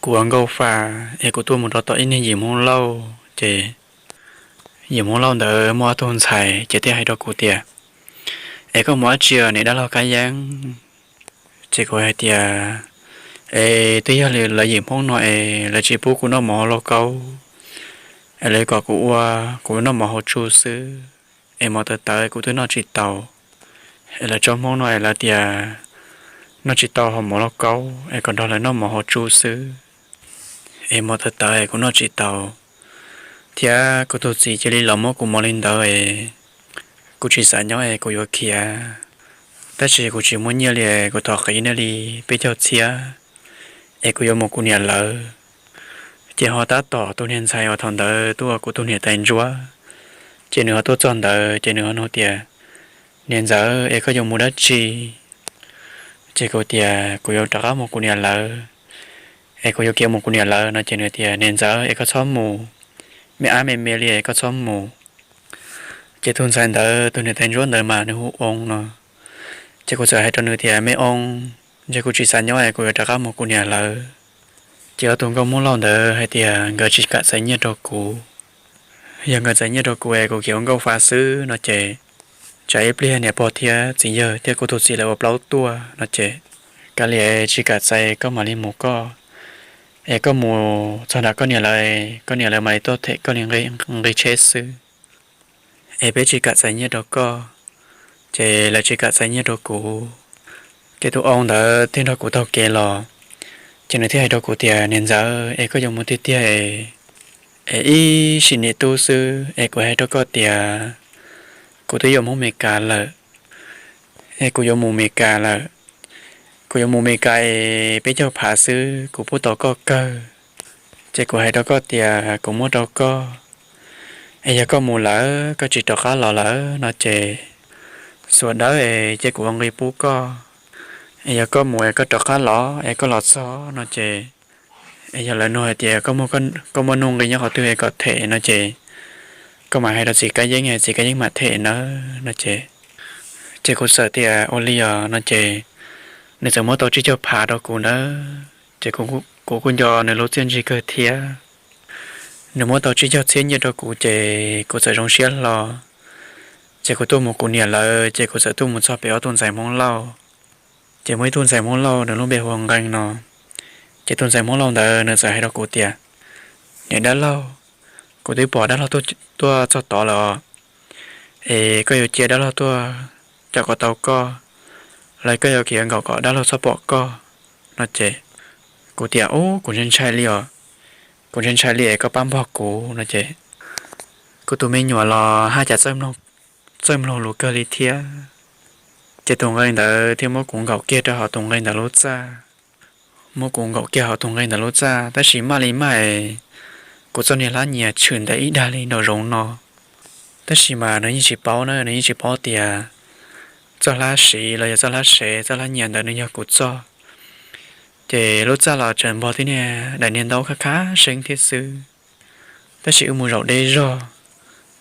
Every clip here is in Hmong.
kuv ua nkauj fa es kuv tuaj mus rau tom ib niag yim Hmoob Lauj ces yim Hmoob Lauj ntawd muaj ob tug ntxhais ces thiaj hais rau kuv tias, es koj mus dab tsi niam dab laug Kab Yeeb? Ces kuv hais tias, es twb yog li lawv yim Hmoob no es lawv tsis pub kuv noj mov hauv lauj kaub, es lawv kom kuv ua, kuv noj mov hauv tsu xwb, es mov tawv tawv kuv twb noj tsis tau. Es lawv tsob Hmoob no es lawv tias noj tsis tau hauv mov lauj kaub es kom nrog lawv noj mov hauv tsu xwb, es mov tawv tawv es kuv noj tsis tau. Thiab kuv tus txiv cia li los muab kuv mov li ntawd es kuv tsis xav nyob es kuv yuav khiav. Tab sis kuv tsis muaj nyiaj li, kuv thov qiv nej li peb caug txhiab es kuv yuav mus kuv niam lawv. Ces ho tab tom tus niag ntxhais uas thaum ntawd tuaj ua kuv tus niam tais ntsuab, ces nws ho tuaj txog ntawd ces nws ho nug tias, niam ntxawm, es koj yuav mus dab tsi? Ces kuv tias kuv yuav rov qab mus kuv niam lawv, es kuv yuav khiav mus kuv niam lawv no ces nws tias, niam ntxawm, es koj txhob mus, me ab me me li es koj txhob mus. Ces tus ntxhais ntawd tus niam tais ntsuab ntawd mas nws hu Oo no. Ces kuv txawm hais rau nws tias, me Oo, ntshe kuv tsis xav nyob es kuv yuav rov qab mus kuv niam lawv. Ces ob tug nkauj Hmoob Lauj ntawd hais tias nkawd tsis kam txais nyiaj rau kuv, yog nkawd txais nyiaj rau kuv es kuv khiav ua nkauj fa xwb no ces tsam ib pliag niam pog thiab txiv yawg thiab kuv tus txiv lawv ua plaub tuaj no ces kav liam, tsis kam txais koj mam li mus koj, es koj mus txog nram koj niam lawv, koj niam lawv mam li tuaj them koj li nqi tsheb xwb, es peb tsis kam txais nyiaj rau koj. Ces lawv tsis kam txais nyiaj rau kuv, ces tus Oo ntawd thiaj nrog kuv taug kev los. Ces nws thiaj hais rau kuv tias, niam ntxawm, es koj yuav mus tiag tiag es ib sim niam tub xwb es kuv hais rau koj tias kuv twb yuav mus Meskas lawm, es kuv yuav mus Meskas lawm. Kuv yuav mus Meskas es peb caug phav xwb kuv pub tau koj kawg. Ces kuv hais rau koj tias kuv muab rau koj, es yog koj mus lawm koj tsis rov qab los lawm no ces xuas dawb es cia kuv ua nqi pub koj. Es yog koj mus es koj rov qab los es koj los txog no ces, es yog lawv nug hais tias koj muaj nuj nqi nyob qhov twg es kom them no ces koj mam hais rau txiv Kab Yeeb es txiv Kab Yeeb mam them nawb no ces. Ces kuv txawm tias ua li os no ces nws txawm muab tau tsib caug phav rau kuv ntawd ces kuv kuj nco nws lub txiaj ntsig kawg thiab. Nws muab tau tsib caug txhiab nyiaj rau kuv ces kuv txawm zoo siab hlo. Ces kuv tuaj mus kuv niam lawv ces kuv txawm tuaj mus txog pem ob tug ntxhais Hmoob Lauj. Ces muaj ib tug ntxhais Hmoob Lauj nws lub npe hu ua Nqees no. Ces tus ntxhais Hmoob Lauj ntawd nws txawm hais rau kuv tias, niam dab laug, kuv twb pom dab laug tuaj txog tod lawm os, es koj yuav cia dab laug tuaj coj kom tau koj, los koj yuav khiav nkaum kom dab laug txhob pom koj no ces kuv tias, ub, kuv ntshai ntshai li os, kuv ntshai ntshai li es koj pab npog kuv no ces kuv tus me nyuam los haj cas txawj mloog lus kawg li thiab. Ces tus Nqees ntawd thiaj muab kuv nkaum kiag rau hauv tus Nqees ntawd lub txaj. Muab kuv nkaum kiag hauv tus Nqees ntawd lub txaj tab sis maj li maj es kuv txoj niag hlab nyias tshwm ntev ib dag li nraum zoov no. Tab sis mas nws yeej tsis paub na, nws yeej tsis paub tias txoj hlab siv los yog txoj hlab sev, txoj hlab nyias ntawd nws yog kuv txoj. Ces lub txaj los tseem npog tib niag daim niag ntaub khab khab seeb thiab xwb. Tab sis wb mus zaum deb zog,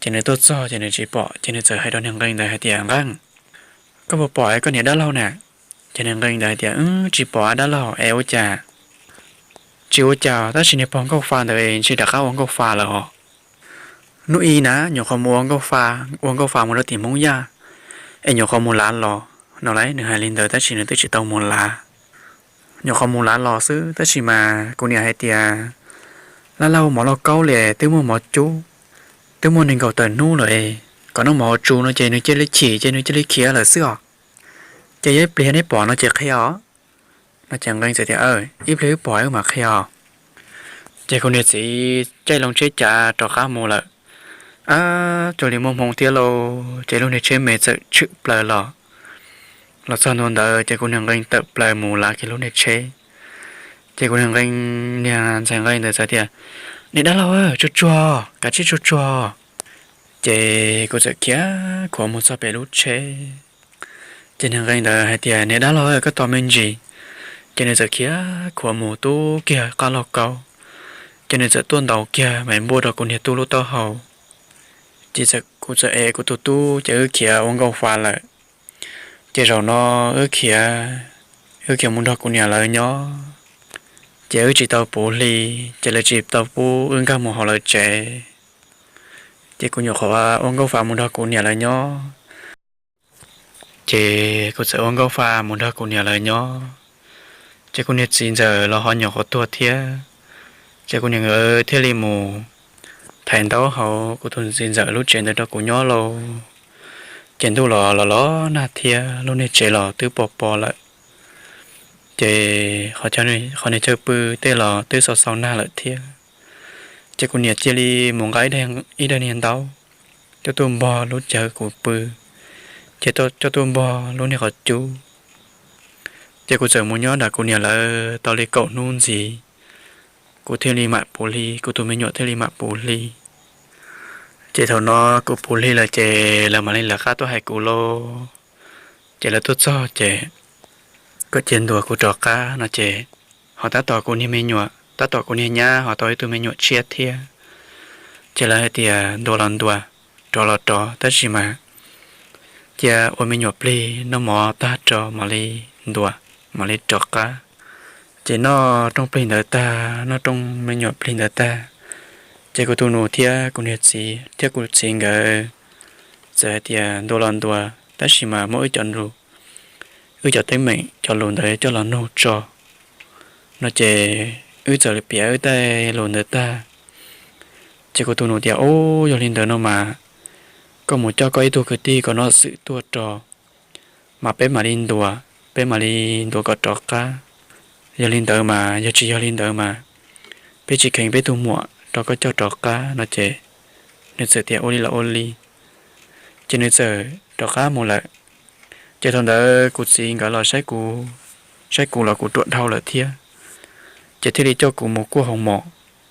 ces nws tuaj txog ces nws tsis pom ces nws txawm hais rau niag Nqees ntawd hais tias, Nqees, koj puas pom koj niam dab laug na? Ces niag Nqees ntawd hais tias, tsis pom dab laug es ua cas? Tsis ua cas tab sis niag pog nkauj fa ntawd ntshe rov qab ua nkauj fa lawm os. Hnub ib na nyuam qhuav mus ua nkauj fa, ua nkauj fa mus rau tim Hmoob Yaj, es nyuam qhuav mus lav los no lauj. Nws hais li ntawd tab sis nws twb tsis tau mus lav. Nyuam qhuav mus lav los xwb tab sis mas kuv niam hais tias, laj laj ua mov lauj kaub li twb muaj mov cub, twb muaj nees nkaum tawm hnub lawm, kom noj mov hauv tsu no ces nws cia li chim ces nws cia li khiav lawm xwb os. Ces yog ib pliag neb pom no ces qhia os. No ces Nqees txawm tias, ib pliag wb pom wb mam qhia os. Ces kuv niag txiv caij loo tsheb cav rov qab mus lawm. Ab, cuag li muaj hmoo thiab lauj, ces lub niag tsheb me txawm tshwm plaws los. Los txog ntua ntawd ces kuv niag Nqees tawm plaws mus lav kiag lub niag tsheb. Ces kuv niag Nqees, niag ntxhais Nqees ntawd txawm tias, niam dab laug, tsuag tsuag, kav tsij tsuag tsuag. Ces kuv txawm khiav khuav mus txog pem lub tsheb. Ces niag Nqees ntawd hais tias, niam dab laug, koj tos me ntsis. Ces nws txawm khiav khuav mus tub kiag qab lauj kaub. Ces nws txawm tuaj ntaus kiag me npuaj rau kuv niag tub lub taub hau. Ces kuv txawm ev kuv tus tub ces wb khiav ua nkauj fa lawm. Ces zaum no wb khiav, wb khiav mus nrog kuv niam lawv nyob. Ces wb tsis tau puv hli, ces lawv tsis tau pub wb nkag mus hauv lawv tsev. Ces kuv nyuam qhuav ua nkauj fa mus nrog kuv niam lawv nyob. Ces kuv txawm ua nkauj fa mus nrog kuv niam lawv nyob. Ces kuv niag txiv ntxawm los ho nyuam qhuav tuag thiab. Ces kuv niam nkawd thiaj li mus thaiv ntaub hauv kuv tus txiv ntxawm lub tsev ntawd rau kuv nyob lauj. Ces ntuj los los los nag thiab lub niag tsev los twb pos pos lawm. Ces qhov niag chaw pw tej los twb xau xau nag lawm thiab. Ces kuv niam cia li mus nqa ib daig niag ntaub coj tuaj npog lub chaw kuv pw, ces coj tuaj npog lub niag qhov cub. Ces kuv txawm mus nyob nram kuv niam lawv tau li kaum hnub ntxiv, kuv thiaj li mam puv hli, kuv tus me nyuam thiaj li mam puv hli. Ces thaum no kuv puv hli lawm ces lawv mam li lawv qab tuaj hais kuv lauj. Ces lawv tuaj txog ces kom cia ntuas kuv rov qab no ces, ho tab tom kuv niag me nyuam, tab tom kuv niag nyab ho tau ib tug me nyuam tshiab thiab. Ces lawv hais tias ntuas los ntuas, rov los rov, tab sis mas cia ua me nyuam plig noj mov tag rau mam li ntuas, mam li rov qab. Ces noj rooj plig ntawd tag, noj rooj me nyuam plig ntawd tag, ces kuv tus nus thiab kuv niag txiv thiab kuv txiv nkawd txawm hais tias ntuas los ntuas, tab sis mas muab wb cov lus, wb cov teeb meem cov lus ntawd coj los nug tso no ces wb txawm piav wb tej lus ntawd tag. Ces kuv tus nus tias, Ub, yog li ntawd no mas koj mus coj koj ib tug kwv tij kom noj xwm tuaj rau, mas peb mam li ntuas, peb mam li ntuas kom rov qab. Yog li ntawd mas, yog tsis yog li ntawd mas peb tsis kheev peb tus muam rau koj coj rov qab no ces nws txawm tias ua li los ua li, ces nws txawm rov qab mus lawm. Ces thaum ntawd kuv txiv nkawd los saib kuv, saib kuv los kuv ruam dhau lawm thiab. Ces thiaj li coj kuv mus kuaj hoo mom,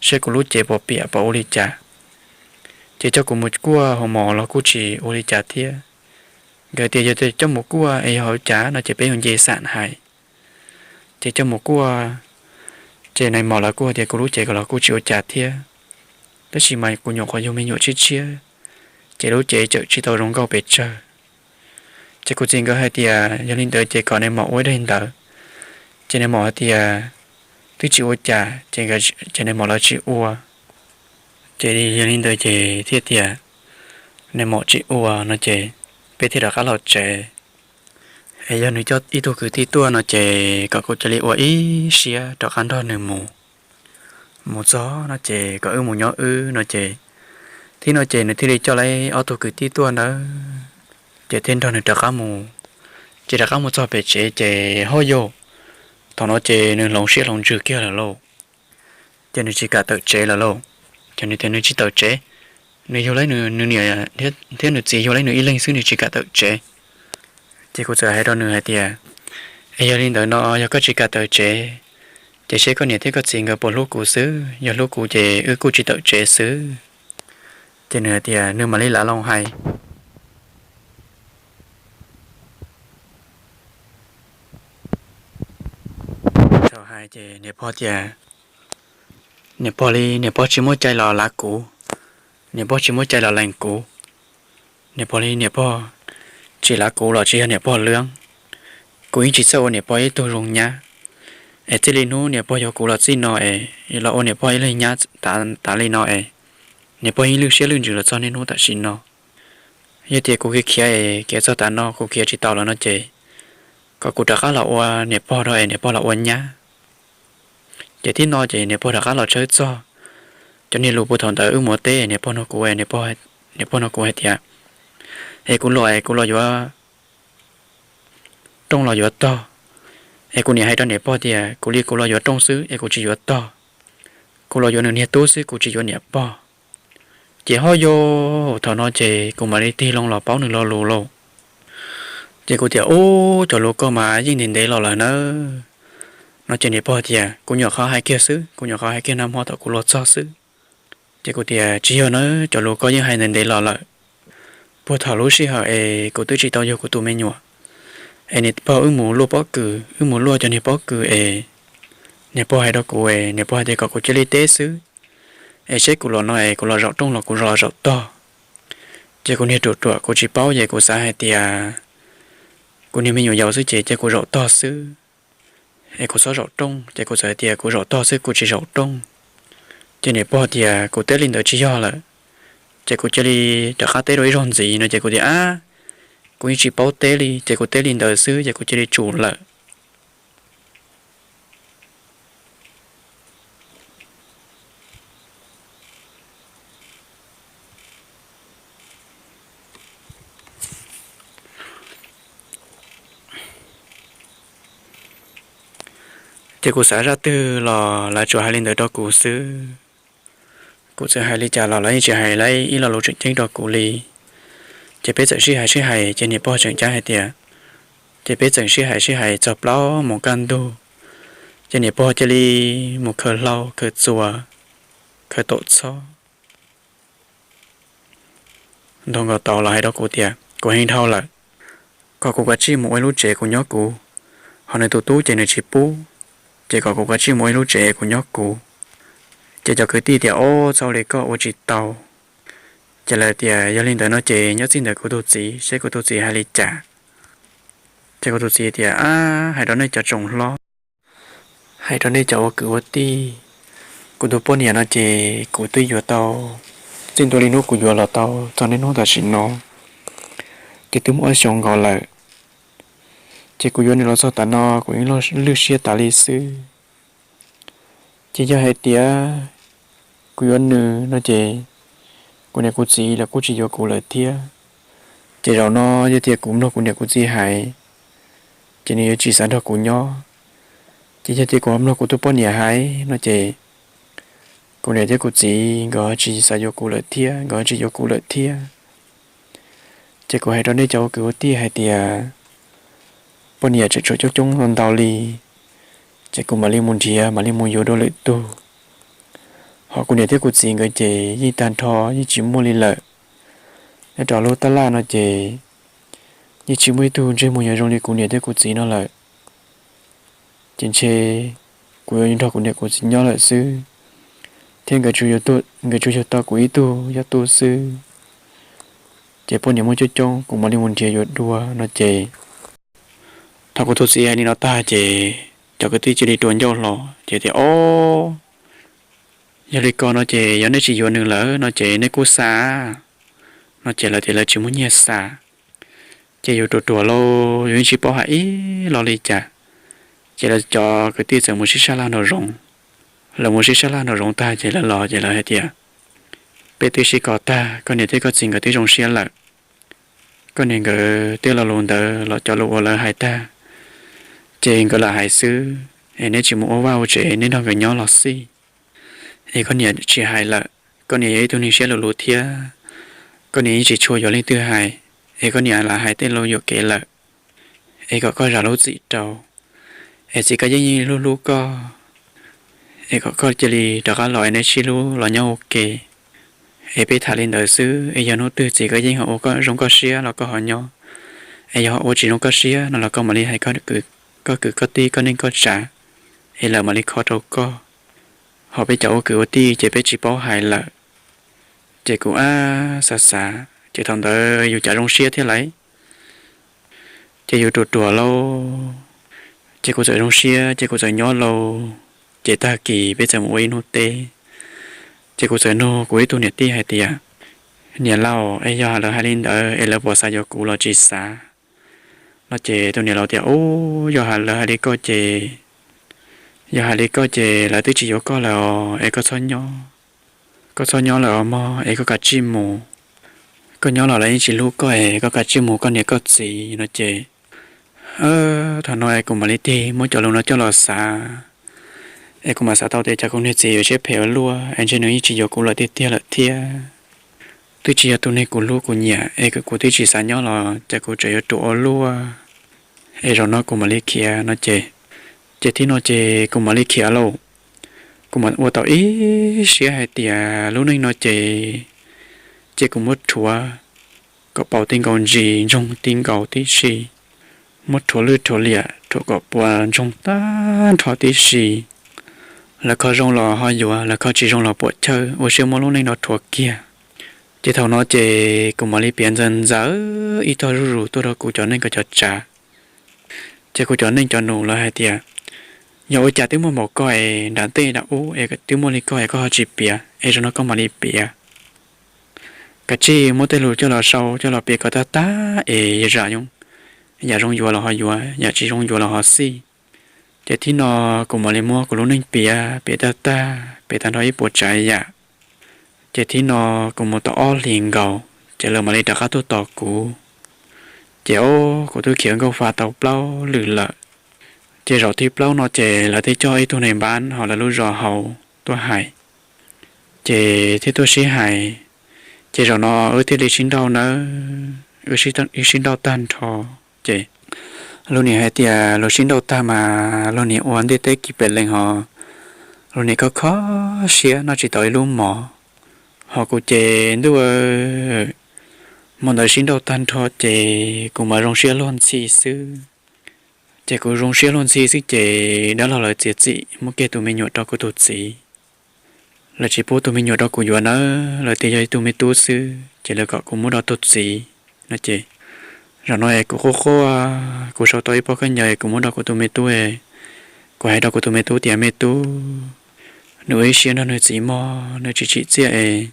saib kuv lub cev puas piam puas ua li cas. Ces coj kuv mus kuaj hoo mom los kuj tsis ua li cas thiab. Nkawd tias yog tias coj mus kuaj es yog ua cas no ces peb yuav nce xam hais. Ces coj mus kuaj, ces nais mos lawv kuj tias kuv lub cev los kuj tsis ua cas thiab, tab sis mas kuv nyuam qhuav yug me nyuam tshiab tshiab, ces lub cev tseem tsis tau zoo nkauj pes tsawg. Ces kuv txiv nkawd hais tias yog li ntawd ces kom nais mos ua ib daim ntawv. Ces nais mos hais tias twb tsis ua cas, ces nais mos lawv tsis ua. Ces yog li ntawd ces thiaj tias nais mos tsis ua no ces peb thiaj rov qab los tsev. Es yog nws coj ib tug kwv tij tuaj no ces kom kuv cia li ua ib siab rov qab nrog nws mus. Mus txog no ces kom wb mus nyob wb no ces, thiab no ces nws thiaj li coj lawv ob tug kwv tij tuaj ntawd, ces thiaj nrog nws rov qab mus. Ces rov qab mus txog pem tsev ces ho yog, thaum no ces nws hloov siab hloov ntsws kiag lawm lauj. Ces nws tsis kam tawm tsev lawm lauj. Ces nws tias nws tsis tawm tsev, nws yug lawv nws niam thiab nws txiv yug lawv nws ib leeg xwb, nws tsis kam tawm tsev. Ces kuv txawm hais rau nws hais tias, Es yog li ntawd no yog koj tsis kam tawm tsev, ces seb koj niam thiab koj txiv nkawd puas hlub kuv xwb, yog hlub kuv ces wb kuj tsis tawm tsev xwb. Ces nws hais tias nws mam li lav loo hais. Thaum hais ces niam pog tias, niam pog li niam pog tsis muaj cai los lav kuv, niam pog tsis muaj cai los lees kuv. Niam pog li niam pog tsis lav kuv los tsis yog niam pog lwm, kuv yeej tsis txawj ua niam pog ib tug zoo nyab. Es txij li hnub niam pog yuav kuv los txij no es los ua niam pog ib leeg nyab tas li no es, niam pog yeej lwj siab lwj ntsws los txog niaj hnub tam sim no. Yog tias kuv khiav khiav es khiav txog tav no kuv khiav tsis tau lawm no ces, kom kuv rov qab los ua niam pog rau es niam pog los ua nyab. Ces tib no ces niam pog rov qab los tshawb txog cov niag lus puag thaum ntawd wb mus teb, niam pog nug kuv, niam pog nug kuv hais tias, Es kuv los es kuv los yuav rooj los yuav tog? Es kuv niam hais rau niam pog tias kuv li kuv los yuav rooj xwb es kuv tsis yuav tog, kuv los yuav nws niag tub xwb kuv tsis yuav niam pog. Ces ho yog thaum no ces kuv mam li tig loo los paub nws lo lus lauj. Ces kuv tias, Ub, cov lus koj mas yeej ntev ntev los lawm nawb. No ces niam pog tias, Kuv nyuam qhuav hais kiag xwb, kuv nyuam qhuav hais kiag nag hmo thaum kuv luag txog xwb. Ces kuv tias, Tsis yog nawb, cov lus koj yeej hais ntev ntev los lawm. Puag thaum lub sij hawm es kuv twb tsis tau yug kuv tus me nyuam, es niam pog wb mus luaj pob kws, wb mus luaj cov niag pob kws es niam pog hais rau kuv es niam pog hais tias kom kuv cia li teb xwb, es seb kuv los no es kuv los zaum rooj los kuv los zaum tog. Ces kuv niag ruam ruam kuv tsis paub ces kuv xav hais tias kuv niag me nyuam yaus xwb ces cia kuv zaum tog xwb. es kuv txhob zaum rooj. Ces kuv txawm hais tias kuv zaum tog xwb, kuv tsis zaum rooj. Ces niam pog tias kuv teb li ntawd tsis yog lawm. Ces kuv cia li rov qab teb rau ib zaug ntxiv no ces kuv tias ab, kuv yeej tsis paub teb li, ces kuv teb li ntawd xwb ces kuv cia li tsum lawm. Ces kuv xav zaj twg los lawv tsuas hais li ntawd rau kuv xwb. Kuv txawm hais li cas los lawv yeej tsis hais ib lo lus tseem ceeb rau kuv li. Ces peb txawm sib hais sib hais ces niam pog tseem cab hais tias, ces peb txawm sib hais sib hais txog plaub moos kaj ntug, ces niam pog cia li mus khaws hlau khaws txuas, khaws taum txhob. Ntaus nkaus taum los hais rau kuv tias kuv heev dhau lawm, kom kuv kav tsij mus ua ib lub tsev kuv nyob kuv, ho nws tus tub ces nws tsis pub, ces kom kuv kav tsij mus ua ib lub tsev kuv nyob kuv. Ces cov kwv tij tias ob txhob li koj ua tsis tau. Ces lawv tias yog li ntawd no ces nyob txij ntawm kuv tus txiv seb kuv tus txiv hais li cas. Ces kuv tus txiv tias ab, hais rau nej cov tsoom hlob, hais rau nej cov ua kwv ua tij, kuv tus poj niam no ces kuv twb yuav tau, txij ntua li hnub kuv yuav los tau txog niaj hnub tam sim no, ces twb muaj ob xyoos nkaus lawm. Ces kuv yuav nws los txog tav no kuv yeej lwj siab tas li xwb. Ces yog hais tias kuv yuav nws no ces kuv niam kuv txiv lawv kuj tsis yuav kuv lawm thiab. Ces zaum no yog tias kuv mloog kuv niam kuv txiv hais, ces nws yuav tsis xav nrog kuv nyob. Ces yog tias kuv ho mloog kuv tus poj niam hais no ces kuv niam thiab kuv txiv nkawd tsis xav yuav kuv lawm thiab, nkawd tsis yuav kuv lawm thiab. Ces kuv hais rau nej cov ua kwv ua tij hais tias poj niam tseem tshuav coob coob ntau li, ces kuv mam li mus nrhiav mam li mus yuav dua lwm tug. Ho kuv niam thiab kuv txiv nkawd ces yeej tag nrho yeej tsis muaj li lawm. Nyob rau lub tab laj no ces yeej tsis muaj ib tug ntsej muag yuav zoo li kuv niam thiab kuv txiv no lawm. Ces ntshe kuv yuav nrog kuv niam kuv txiv nyob lawm xwb, thiab nkawd tsuas yug tau kuv ib tug yog tu xwb. Ces poj niam muaj coob coob kuv mam li mus nrhiav yuav dua no ces, thaum kuv tus txiv hais li no tag ces cov kwv tij cia li rua ncauj hlo ces tias ob, yog li ko no ces yog nej tsis yuav nws lawm no ces nej kuj xa no ces lawv tias lawv tsis muaj nyiaj xa. Ces yus ruam ruam lauj, yus yeej tsis paub hais ib lo li cas. Ces lawv cov kwv tij txawm mus sib sab laj nraum zoov. Lawv mus sib sab laj nraum zoov tag ces lawv los ces lawv hais tias peb twb sib kos tag, koj niam thiab koj txiv nkawd twb zoo siab lawm. Koj niam nkawd tej lo lus ntawd los cov lus uas lawv hais tag ces nkawd lam hais xwb, es neb tsis mus ua vaj ua tsev, neb nrog nkawd nyob los xij. Es koj niam tsis hais lawm, koj niam yog ib tug neeg siab luv luv thiab, koj niam yeej tsis tshua yuav leej twg hais, es koj niam lam hais tej lus yuam kev lawm. Es kom koj zam lub txim rau, es txiv Kab Yeeb yeej hlub hlub koj, es kom koj cia li rov qab los es neb sib hlub los nyob ua ke. Es peb tham li ntawd xwb, es yog hnub twg txiv Kab Yeeb ho ua zoo koj siab los koj ho nyob, es yog ho ua tsis zoo koj siab no los koj mam li hais koj kwv koj tij koj neej koj tsav, es lawv mam li kho rau koj. Ho peb cov ua kwv ua tij ces peb tsis paub hais lawm. Ces kuv ab xav xav ces thaum ntawd yus cas zoo siab thiab lauj. Ces yus ruam ruam lauj, ces kuv txawm zoo siab ces kuv txawm nyob lauj. Ces tag kis peb txawm mus ua ib hnub teb, ces kuv txawm nug kuv ib tug niam tij hais tias, niam laus, es yog lawv hais li ntawd es lawv puas xav yuav kuv los tsis xav? No ces tus niam laus tias, ub, yog lawv hais li koj ces, yog hais li koj ces lawv twb tsis yuav koj lawm os, es koj txhob nyob, koj txhob nyob lawm os mog, es koj kav tsij mus. Koj nyob los lawv yeej tsis hlub koj es koj kav tsij mus koj niam koj txiv no ces, thaum no es kuv mam li tig muab cov lus no coj los xav, es kuv mam xav tau tias cas kuv niag txiv yuav siab phem ua luaj es ntshe nws yeej tsis yuav kuv lawm tiag tiag lawm thiab. Twb tsis yog tus neeg kuv hlub kuv nyiam es kuv twb tsis xav nyob los cas kuv tseem yuav ruam ua luaj. Es zaum no kuv mam li khiav no ces, ces tib no ces kuv mam li khiav lauj. Kuv mam ua tau ib siab hais tias lub neej no ces, ces kuv muab rhuav kom paus ti nkaus ntsis ntsoog ti nkaus tib si, muab rhuav lwj rhuav liam rhuav kom puas ntsoog tag nrho tib si. Lawv kho zoo los ho yuav, lawv kho tsis zoo los puam chawj, ua siab muab lub neej no rhuav kiag. Ces thaum no ces kuv mam li piav ntxaws ntxaws ib tog zuj zus tuaj rau kuv cov neej kuv cov tsav. Ces kuv cov neej cov nus lawv hais tias, Yog ua cas twb muaj npaum koj es nram ntej nram ub es twb muaj li koj es koj ho tsis piav es zaum no koj mam li piav? Kav tsij muab tej lus coj los sau coj los piav kom tag tag es yam zoo, yam zoo yuav los ho yuav, yam tsis zoo yuav los ho xij. Ces thib no kuv mam li muab kuv lub neej piav piav tag tag, piav tag nrho ib puas tsav yam. Ces thib no kuv mus tau ob hlis nkaus ces lawv mam li rov qab tuaj tos kuv. Ces o, kuv twb khiav nkauj fa tau plaub lwm lawm. Ces zaum thib plaub no ces lawv thiaj coj ib tug nais npab hauv lawv lub zos hauv tuaj hais, ces thiaj tuaj sib hais. Ces zaum no wb thiaj li sib nrauj nawb, wb sib nrauj tag nrho. Ces luag niam hais tias luag sib nrauj tag mas luag niam ua ntiaj teb kis pes lees hos, luag niam kho kho siab noj tsis tau ib lub mov. Hos kuv ces ntuj, hmo ntawd sib nrauj tag nrho ces kuv mas zoo siab luag ntxhi xwb. Ces kuv zoo siab luag ntxhi xwb ces dab laug lawv txiav txim muab kiag tus me nyuam rau kuv tus txiv. Lawv tsis pub tus me nyuam rau kuv yuav nawb, lawv tias yog ib tug me tub xwb ces lawv kom kuv muab rau tus txiv no ces zaum no es kuv quaj quaj, kuv sau tau ib pob khaub ncaws kuv muab rau kuv tus me tub. Kuv hais rau kuv tus me tub tias me tub, nws ua ib siab nrog nws txiv mog, nws tsis tsim txiaj es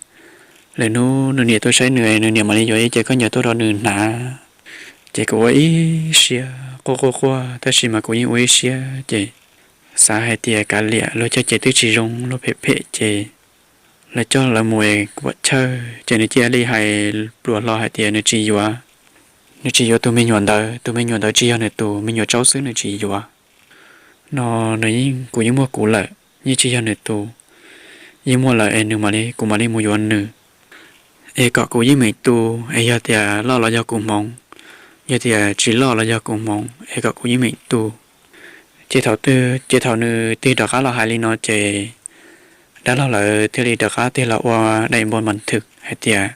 lwm hnub nws niam tuaj saib nws, nws niam mam li yuav ib cev khaub ncaws tuaj rau nws hnav. Ces kuv ua ib siab quaj quaj quaj tab sis mas kuv yeej ua ib siab ces xav hais tias kav liam, luag coj ces twb tsis zoo, luag phem phem ces lawv coj lawv mus es kuv chawj ces nws cia li hais pluas hlo hais tias nws tsis yuav, nws tsis yuav tus me nyuam ntawd, tus me nyuam ntawd tsis yog nws tus, me nyuam tsaub xwb nws tsis yuav. No nws yeej, kuv yeej muaj kuv lawm, yeej tsis yog nws tus, yeej muaj lawm es nws mam li, kuv mam li mus yuav nws. Es kom kuv yeej meem tu, es yog tias loj los yog kuv hmoov, yog tias tsis loj los yog kuv hmoov, es kom kuv yeej meem tu. Ces thaum twg, ces thaum nws tig rov qab los hais li no ces dab laug lawv thiaj li rov qab tig los ua daim npua mas thwm hais tias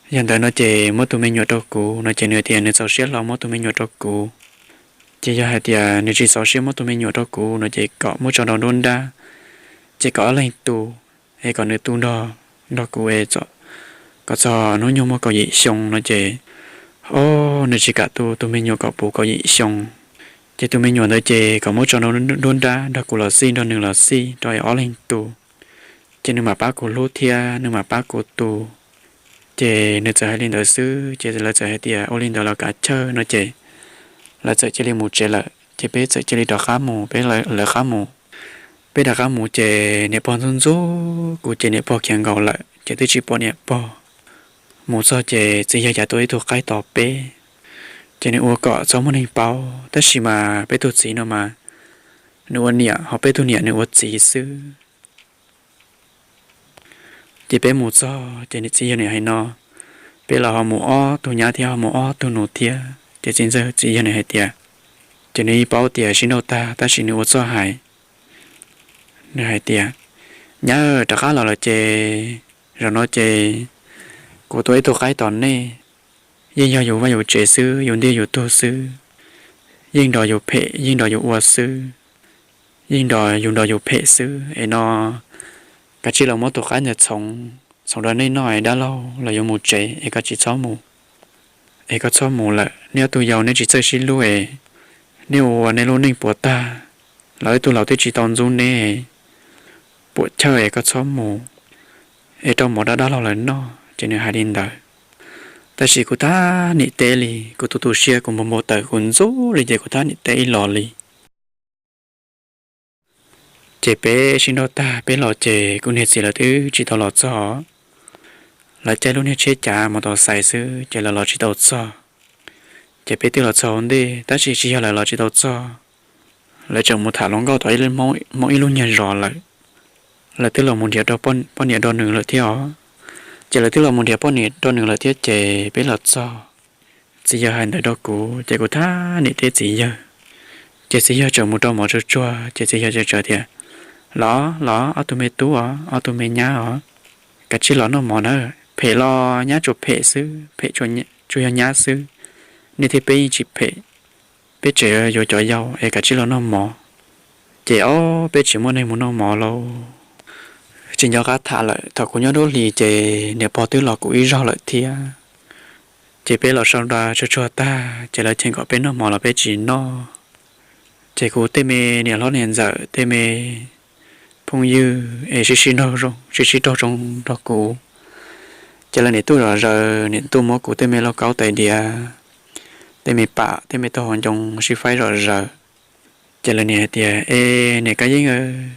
yog ntawd no ces muab tus me nyuam rau kuv no ces nws tias nws txaus siab hlo muab tus me nyuam rau kuv. Ces yog hais tias nws tsis txaus siab muab tus me nyuam rau kuv no ces kom muab tso rau nruab nrab, ces kom ob leeg tu, es kom nws tu nrog, nrog kuv es kom txog hnub nyoog muaj kaum yim xyoo no ces, o, nws tsis kam tu tus me nyuam kom puv kaum yim xyoo. Ces tus me nyuam ntawd ces kom muab tso rau nruab nrab nrog kuv los xij nrog nws los xij rau es ob leeg tu, ces nws mam pab kuv hlub thiab nws mam pab kuv tu. Ces nws txawm hais li ntawd xwb ces lawv txawm hais tias ua li ntawd los kav chawj no ces lawv txawm cia li mus tsev lawm ces peb txawm cia li rov qab mus, peb lawv qab mus. Peb rov qab mus ces niam pog ntxub ntxub kuv ces niam pog khiav nkaus lawm ces twb tsis pom niam pog. Mus txog ces txiv yawg cav tuaj ib tug qaib tos peb, ces nws ua kom txhob muaj neeg paub tab sis mas peb tus txiv no mas nws ua niam ho peb tus niam nws ua txiv xwb. Ces peb mus txog ces niam txiv yawg niam hais no, peb los ho mus ob tug nyab thiab ho mus ob tug nus thiab ces txiv ntxawg txiv yawg niam hais tias, ces nws yeej paub tias sib nrauj tag tab sis nws ua txuj hais, nws hais tias, nyab, rov qab los lawm ces zaum no ces kuv tua ib tug qaib tos nej, yeej yog yus vaj yus tsev xwb, yus ntiag yus tug xwb, yeej nrog yus phem yeej nrog yus ua xwb, yeej nrog yus nrog yus phem xwb es no kav tsij los muab tus qaib ntawd txhoov, txhoov rau nej noj es dab laug los yuav mus tsev es koj tsis txhob mus, es koj txhob mus lawm, nej ob tug yau nej tsis txawj sib hlub es nej ua nej lub neej puas tag, los wb tug laus twb tsis tau ntxub neb, puas chawj es koj txhob mus, es rau mov rau dab laug lawv noj. Ces nws hais li ntawd, tab sis kuv tab nim teb li, kuv tu tu siab kuv npau npau taws kuv ntxub li ces kuv tab nim teb ib los li. Ces peb sib nrauj tag peb los ces kuv niag txiv lawv twb tsis tau los txog, lawv caij lub niag tsheb cav mus tau xais xwb ces lawv los tsis tau txog. Ces peb twb los txog ua ntej tab sis tsis yog lawv los tsis tau txog, lawv tseem mus tham hluas nkauj tom ib, Hmoob ib lub nyuag zos lawm. Lawv twb los mus nrhiav rau poj niam rau nws lawm thiab os. Ces lawv twb los mus nrhiav poj niam rau nws lawm thiab ces peb los txog. Txiv yawg hais ntawd rau kuv ces kuv tab nim teb txiv yawg. Ces txiv yawg tseem mus rau mov tsuag tsuag ces txiv yawg tseem tias, los los ob tug me tub os, ob tug me nyab os, kav tsij los noj mov na, phem los nyab tsuas phem xwb, phem tsuas yog nyab xwb, nej thiab peb yeej tsis phem, peb tseem yuav cov yau es kav tsij los noj mov. Ces ob peb tsis muaj neeg mus noj mov lauj. Tsis nco qab tham lawm, thaum kuv nyob dub hlis ces niam pog twb los kuv ib zaug lawm thiab. Ces peb los sau nra tsuag tsuag tag ces lawv cheem kom peb noj mov los peb tsis noj. Ces kuv tej me niam hlob niam ntxawm, tej me phooj ywg es sib sib nraug zoo, sib sib raug zoo nrog kuv. Ces lawv niam tuaj zom zaws, niam tuaj muab kuv tej me lauj kaub tais diav, tej me pam, tej me taub hau ncoo sib faib zom zaws. Ces lawv niam hais tias, Es niam Kab Yeeb,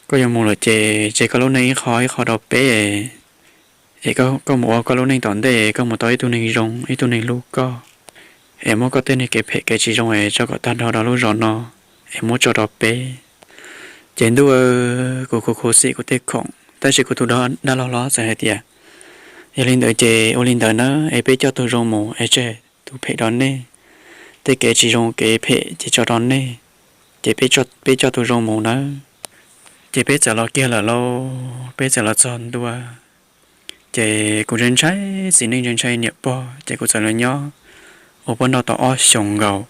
koj yuav mus lawm ces tseg koj lub neej ib qho ib qho rau peb, es koj mus ua koj lub neej tom ntej, koj mus tau ib tug neeg zoo, ib tug neeg hlub koj, es muab koj tej niag kev phem kev tsis zoo es tso kom tag nrho rau lub zos no, es muab tso rau peb. Ces ntuj, kuv khuv khuv xim kuv tej khoom, tab sis kuv tus dab laug hlob txawm hais tias, Yog li ntawd ces ua li ntawd nawb, es peb coj tus zoo mus es tseg tus phem rau nej. Tej kev tsis zoo kev phem ces tso rau nej, ces peb coj tus zoo mus nawb. Ces peb txawm los kiag lawm lauj, peb txawm los txog ntua. Ces kuv ntshai ntshai txiv neej, ntshai ntshai niam pog, ces kuv txawm los nyob ua poj nrauj tau ob xyoos nkaus.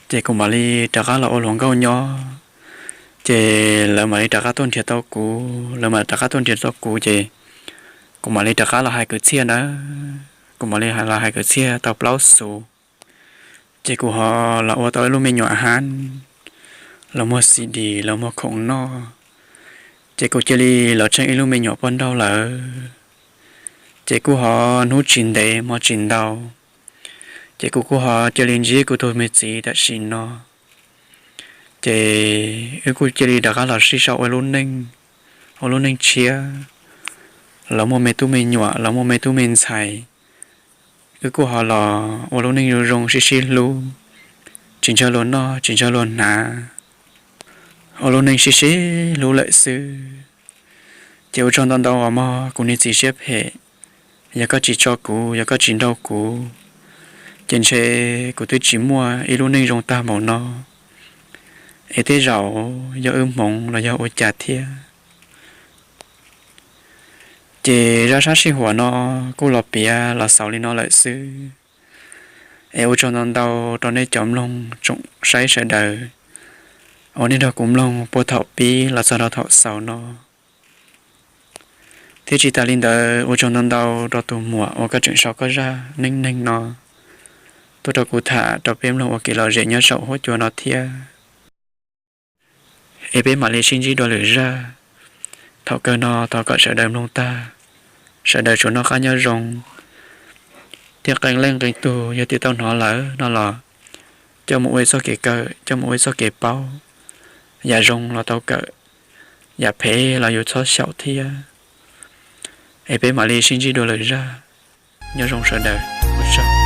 Ces kuv mam li rov qab los ua hluas nkauj nyob. Ces lawv mam li rov qab tuaj nrhiav tau kuv, lawv mam rov qab tuaj nrhiav tau kuv ces kuv mam li rov qab los hais kwv txhiaj nawb, kuv mam li los hais kwv txhiaj tau plaub xuv. Ces kuv ho los ua tau ib lub me nyuam hab, los muag xi dis, los muag khoom noj. Ces kuv cia li los tsheej ib lub me nyuam poj nrauj lawm. Ces kuj ho hnub tsis ntev hmo tsis ntau, ces kuv kuj ho cia li ntsib kuv tus me txiv tam sim no. Ces wb kuj cia li rov qab los sib sau ua lub neej, ua lub neej tshiab, los muaj me tub me nyuam, los muaj me tub me ntxhais. Wb kuj ho los ua lub neej zoo zoo sib sib hlub, tsis ntshaw luag noj tsis ntshaw luag hnav, ua lub neej sib sib hlub lawm xwb. Ces ua tsaug ntau ntau os mog kuv niag txiv siab phem, yog koj tsis tso kuv, yog koj tsis nrauj kuv, ces ntshe kuv twb tsis muaj ib lub neej zoo tag npaum no. Es tej zaum yog wb hmoov los yog ua cas thiab. Ces zaj sab sij huam no kuj los piav los xaus li no lawm xwb. Es ua tsaug ntau ntau rau nej cov mloog tsoom saib sawv daws uas nej nrog kuv mloog puag thaum pib los txog rau thaum xaus no. Thiab tsis tas li ntawd ua tsaug ntau ntau rau tus muam uas koj tseem sau koj zaj neej neeg no tuaj rau kuv tham rau peb mloog ua kev lom zem nyob saum huab cua no thiab. Es peb mam li sib ntsib dua lwm zaj. Thaum kawg no thov kom sawv daws mloog tag, sawv daws tsuas noj qab nyob zoo, thiab qee leej qee tug yog tias tau hnov lawm no los coj mus ua ib txoj kev kawm, coj mus ua ib txoj kev paub. Yam zoo los tau kawm, yam phem los yus txhob xyaum thiab. Es peb mam li sib ntsib dua lwm zaj. Nyob zoo sawv daws, ua tsaug.